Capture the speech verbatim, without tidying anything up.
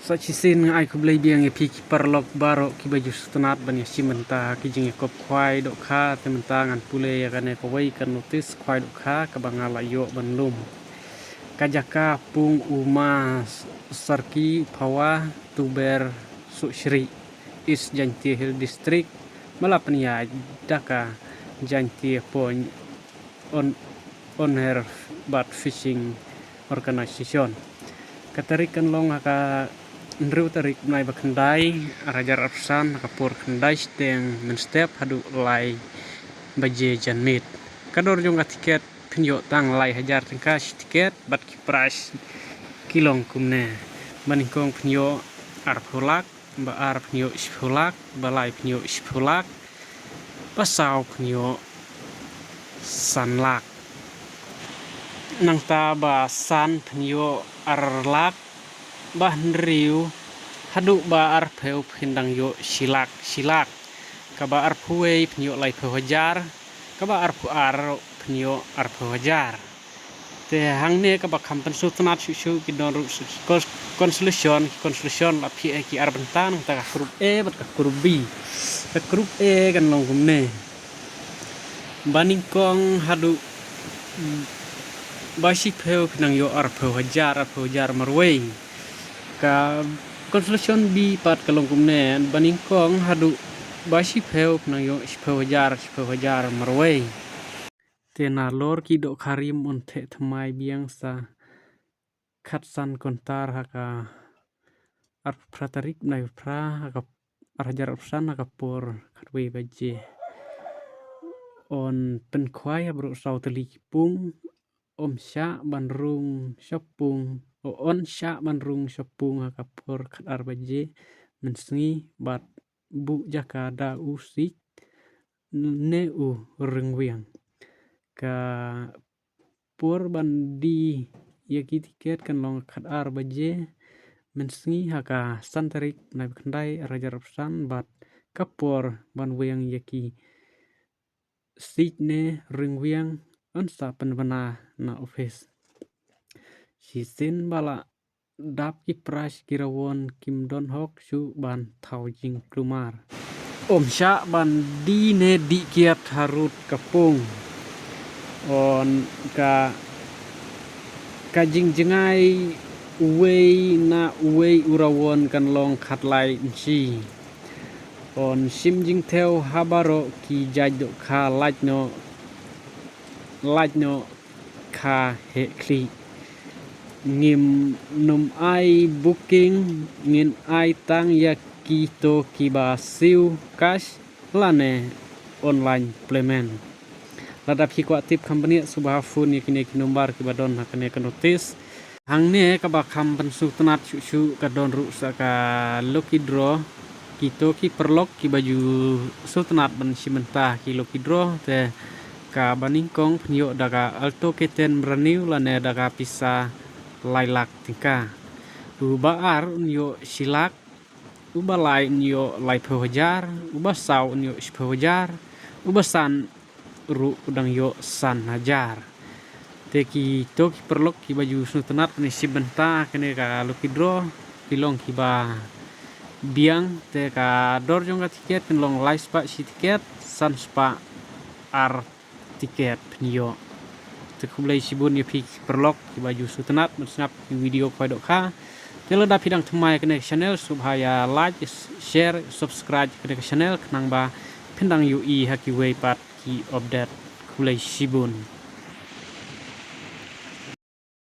Sa shisien nga ai khublei biang ïa phi ki paralok baroh kiba ju sngewtynnat ban ïa shim bynta ki jingïakop khwai dohkha. Te mynta ngan pule ïa kane kawei ka notis khwai dohkha kaba nga la ïoh ban lum. Ka jaka pung u Ma Sarki Phawa Tuber Suhshri, East Jaintia Hills District, ba la pynïaid da ka Jaintia Point on, on Air Bird Fishing Organization. Ka tarik kan long ha ka hynriew tarik bnai ba khyndai, ar hajar arphew san, ha ka por khyndai shiteng mynstep haduh lai baje janmiet. Ka dor jong ka tiket phin ïoh tang lai hajar tyngka shi tiket, bad ki prize ki long kumne. Ba nyngkong phin ïoh arphew lak, ba ar phin ïoh shiphew lak, ba lai phin ïoh shiphew lak, ba saw phin ïoh san lak. Nangta ba san phin ïoh ar lak, ba hynriew haduh ba arphew phin dang ïoh shi lak, shi lak. Kaba arphew wei phin ïoh laiphew hajar, kaba arphew ar phin ïoh arphew hajar. Te hangne kaba kham pynsngewtynnat shuh shuh ki don ruh ki cons-, consolation, ki consolation la phi eh ki ar bynta nangta ka group A bad ka group B. Ka group A kan long kumne. Ba nyngkong haduh ba shiphew phin dang ïoh arphew hajar, arphew hajar marwei. Ka consolation B pat ka long kumne, ba nyngkong haduh ba shiphew phin dang ïoh shiphew hajar, shiphew hajar marwei. Te nalor ki dohkha rim yn theh thymmai biang sa khatsan kyntar ha ka arphew phra tarik bnai phra ha ka ar hajar arphew san ha ka por khatwei baje. Yn pynkhwai ha baroh saw tylli ki pung, ym shah ban rung sha pung, o yn shah ban rung sha pung ha ka por khatar baje mynsngi bad buh jaka da u siej ne u ryngwiang. Ka por ban die ïa ki tiket kan long khatar baje mynsngi ha ka san tarik bnai ba khyndai ar hajar arphew san bad ka por ban wiang ïa ki siej ne ryngwiang yn sa pynbna na office. Shisien ba la dap ki prize ki rawon kim don hok shuh ban thaw jingkulmar. Ym shah ban die ne dih kiad harud ka pung. Yn ka, ka jingjngai uwei na uwei u rawon kan long khatlai inshi. Yn shim jingthew ha baroh ki jait dohkha lait noh, lait noh kha heh khlieh. Ngim nym ai booking, ngin ai tang ïa kito kiba siew cash lane online payment. Lada phi kwah tip kham bniah sngewbha phone ïa kine ki number kiba don ha kane ka notis. Hangne kaba kham pynsngewtynnat shuh shuh ka don ruh sa ka lucky draw. Kito ki paralok kiba ju sngewtynnat ban shim bynta ki lucky draw te kaba nyngkong phin ïoh da ka Alto K ten brand new lane da ka pisa lai lak tyngka. Uba ar un ïoh shi lak, uba lai un ïoh laiphew hajar, uba saw un ïoh shiphew hajar, uba san ruh u dang ïoh san hajar. Te kito ki paralok kiba ju sngewtynnat ban shim bynta kane ka lucky draw ki long kiba biang, te ka dor jong ka tiket kan long lai spah shi tiket, san spah ar tiket phin ïoh. Te khublei shibun ïa phi ki paralok kiba ju sngewtynnat ban sngap ki video khwai dohkha. Te lada phi dang thymmai kane ka channel sngewbha ïa like, share, subscribe kane ka channel khnang ba phin dang ïohi ha kiwei pat ki update. Khublei shibun.